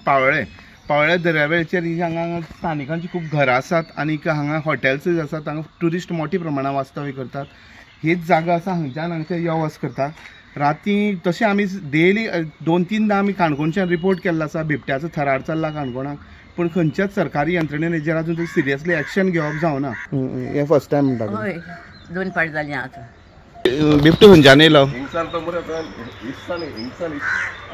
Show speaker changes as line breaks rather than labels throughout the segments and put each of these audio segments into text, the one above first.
पावळे पावळे दर्यावेळेचेर ही हांगा स्थानिकांची खूब घरां आसात आनी हांगा हॉटेल्सूय आसात. हांगा ट्युरिस्ट मोठ्या प्रमाणात वास्तव्य करतात. हीच जागा आसा हांगच्यान हांगचे यो वच करतात. राती तशें आमी डेली 2-3दा आमी काणकोणच्यान रिपोर्ट केल्लो आसा बिबट्याचो थरार चल्ला काणकोणाक, पूण खंयच्याच सरकारी यंत्रणेन हेजेर अजून सिरियसली एक्शन घेवप जावना. हें फर्स्ट टायम म्हणटा?
हय, 2 फावट जालीं आतां.
बिबटो खंयच्यान येयलो?
हिंगसान तो मरे हिंगसान हिंगसान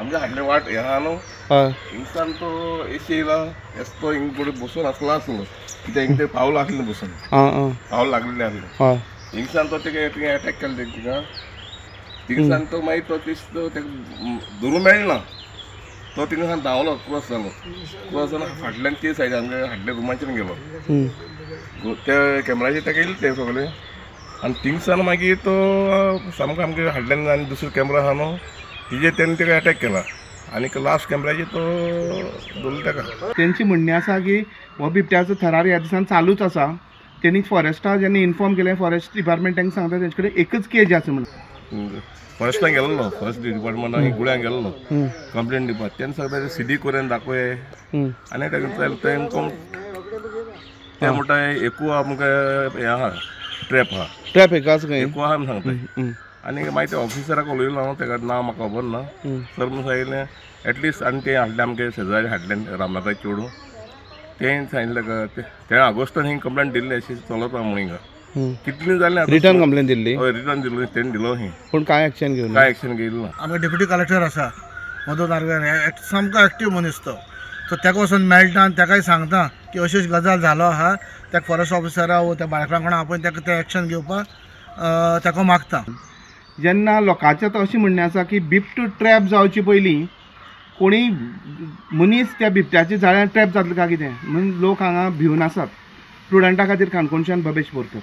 आमच्या हाडले वाट हें आहा न्हू, हिंगसान तो एशी येयला एस तो हिंग फुडें बसून आसलो आसलो कित्याक हिंग ते पावल आसलें बसून, पावल लागलेलें आसलें. हिंगसान तो तेका थिंगा एटॅक केलें तिका. थिंगसान तो मागीर तो तीस तेका धरूं मेळना, तो थिंगसान धांवलो, क्रॉस जालो. क्रॉस जालो फाटल्यान ते सायडीन आमगे हाडले रुमाचेर गेलो. त्या कॅमेराचेर तेका येयले ते सगळे आनी थिंगसान मागीर तो सामको आमगे हाडल्यान आनी दुसरो कॅमेरा आहा न्हू तिजेर तेणें तेका एटॅक केला आनी लास्ट कॅमेराचेर तो धरलो तेका.
तेंची म्हणणें आसा की हो बिबट्याचो थरार ह्या दिसान चालूच आसा. तेणी फॉरेस्टा जेन्ना इन्फॉर्म केलें, फॉरेस्ट डिपार्टमेंट तांकां सांगता तेंचे कडेन एकच केज आसा म्हणून.
फॉरेस्टान गेल्लो, फॉरेस्ट डिपार्टमेंटान गुळ्यान गेल्लो कंप्लेन दिवपाक. तेणें सांगता सिडी करून दाखय आनी ताका तेंकां ते म्हणटा एकू आमकां हें आहा ट्रॅप आहा,
ट्रॅप एकाच खंय
एकू आहा म्हूण सांगता. आनी मागीर ते ऑफिसराक उलयलो हांव, तेका नांव म्हाका खबर ना सर म्हूण सांगिल्लें एटलिस्ट. आनी ते हाडलें आमगे शेजारी हाडलें रामनाथा चेडूं, तें सांगिल्लें ताका तेणें ऑगस्टान हिंग कंप्लेन दिल्ली अशी चलता म्हूण हिंगा कितली जालें
रिटर्न कंप्लेन दिल्ली?
हय, रिटर्न दिल्ली तेणें दिलो ही,
पूण कांय एक्शन घेवन
कांय एक्शन घेयलो ना.
आमगे डेप्युटी कलेक्टर आसा मधू नार्वेकर, सामको एक्टीव मनीस तो. सो तेका वचून मेळटा आनी तेकाय सांगता की अशी अशी गजाल जालो आहा, तेका फॉरेस्ट ऑफिसरा वो त्या बाळकरां कोणा आपोवन तेका तें एक्शन घेवपाक तेका मागता.
जेन्ना लोकांचें आतां अशें म्हणणें आसा की बिबटो ट्रॅप जावचे पयलीं कोणी मनीस त्या बिबट्याच्या जाळ्यान ट्रॅप जातलो काय कितें म्हणून लोक हांगा भिवन आसात. प्रुडंटा खातीर काणकोणच्यान भवेश बोरकर.